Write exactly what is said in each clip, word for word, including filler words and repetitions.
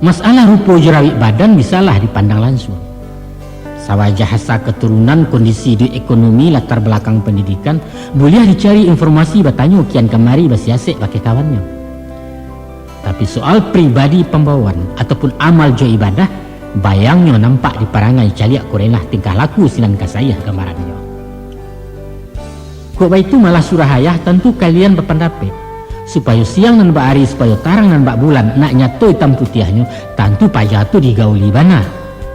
Masalah rupo jo rawik badan bisalah dipandang lansuang. Sawajah asa katurunan, kondisi iduik ekonomi, latar balakang pandidikan, buliah dicari informasi, batanyo kian kamari, basiasek bakeh kawannyo. Tapi soal pribadi pambawaan ataupun amal jo ibadah, bayangnyo nampak di parangai, caliak kurenah tingkah laku sinan kasaiah gambarannyo. Kok baitu malah surah ayah, tantu kalian bapandapek, supayo siang nan bak ari, supayo tarang nan bak bulan, nak nyato itam putiahnyo, tantu paja tu digauli bana.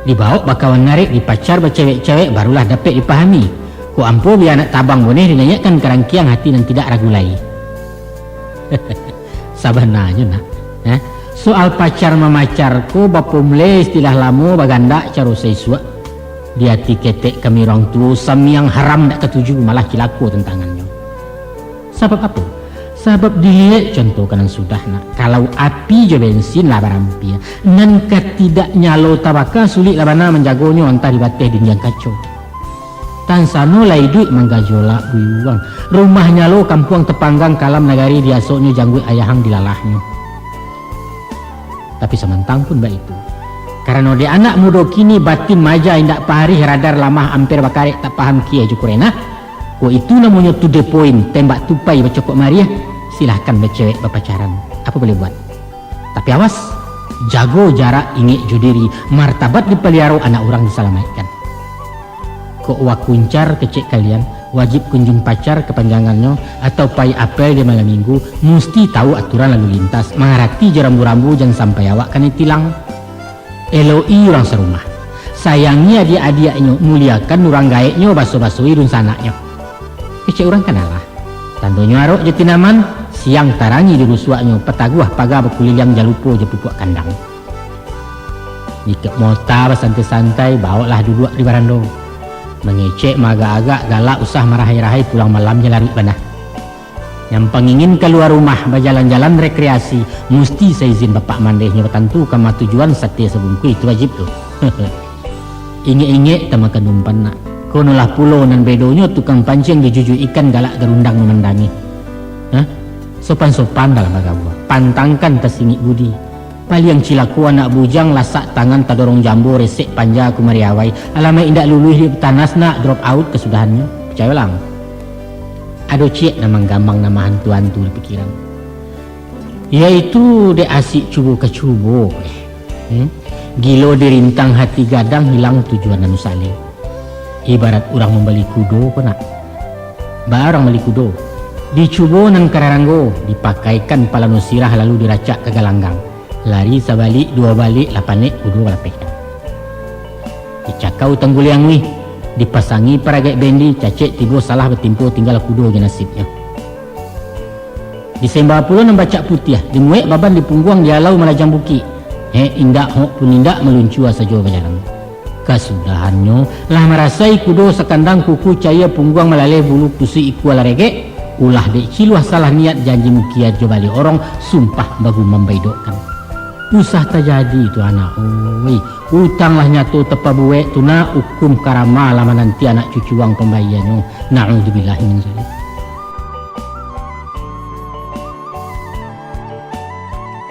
Dibawok bakawan narek, dipacar bacewek-cewek, barulah dapek dipahami. Kok ampo bia anak tabang boneh, dinaiakkan ka rangkiang hati nan tidak ragu lai. Sabananyo, nak, eh, soal pacar mamacar ko bapomulai istilah lamo bagandak caro saisuak. Di ati ketek kami urang tuo, samiang haram dak katuju, malah cilako tantangannyo. Sabab apo? Sabab diliek contoh ka nan sudah, nak. Kalau api jo bensin lah barampia, nan ka tidak nyalo tabaka, sulik lah bana manjagonyo antah di bateh dindiang kaco. Tansano lah iduik manggajolak buyuang. Rumah nyalo kampuang tapanggang, kalam nagari diasoknyo, jangguik ayahang dilalahnyo. Tapi samantang pun baitu, karano dek anak mudo kini batin maja indak paharih, radar lamah amper bakarek, tak paham kieh jo kurenah, kok itu namonyo to the point, tembak tupai bacokok mariah, silahkan bacewek bapacaran. Apo boleh buat? Tapi awas, jago jarak ingek jo diri, martabat dipaliaro, anak urang disalamaikkan. Kok wakuncar kecek kalian, wajib kunjung pacar kapanjangannyo, atau pai apel di malam minggu, musti tahu aturan lalu lintas, mangarati jo rambu-rambu, jan sampai awak kanai tilang. Elok-i urang sarumah. Sayangi adiak-adiaknyo, muliakan urang gaeknyo, baso-basoi dunsanaknyo. Kecek urang kan alah. Tandonyo arok jo tinaman, siang tarangi di rusuaknyo, pataguah paga bakuliliang, jan lupo jo pupuak kandang. Jikok mota basantai-santai, bawoklah duduak di barando. Mangecek maagak-agak, galak usah marahai-rahai, pulang malam jo laruik bana. Nan pangingin kalua rumah, bajalan-jalan rekreasi, musti saizin bapak mandehnyo, batantu kama tujuan, sate sabungkuih, itu wajib tu. Ingek-ingek tamakan umpan, nak. Konolah pulo nan bedonyo, tukang panciang dijujuik ikan, galak garundang mamandangi. Hah? Sopan-sopan dalam bagabua, pantangkan tasingik budi. Paliang cilako anak bujang, lasak tangan tadorong jambo, resek panja kumari awai. Alamaik indak luluih di tanas, nak, drop out kasudahannyo. Picayolah. Ado ciek nan manggamang, nan mahantu-hantu di pikiran. Yaitu dek asik cubo ka cubo, eh. Hmm? Gilo dirintang hati gadang, hilang tujuan nan usali. Ibarat urang mambali kudo ko, nak. Baa urang mambali kudo? Dicubo nan kararanggo, dipakaikan palano sirah, lalu diracak ka galanggang. Lari sabalik duo balik, lah panek kudo balapehkan. Dicakau tangguliang wih, dipasangi paragaik bendi, cacek tibo salah batimpo, tinggalah kudo jo nasibnyo. Disemba pulo nan bacak putiah, dimuek baban di pungguang, dialau malajang bukik. Hek indak, hok pun indak, maluncua sajo bajalan. Kasudahannyo, lah marasai kudo sakandang, kuku caia pungguang malaleh, bulu kusuik ikua lah regek, ulah dek ciluah salah niat, janji mukia jo baliak orong, sumpah bagumam baidokkan. Usah tajadi tu, anak, oi. Utang lah nyato tapabuek tu, nak, ukum karama lah mananti anak cucuang pambayianyo. Na'udzubillahi min zalik.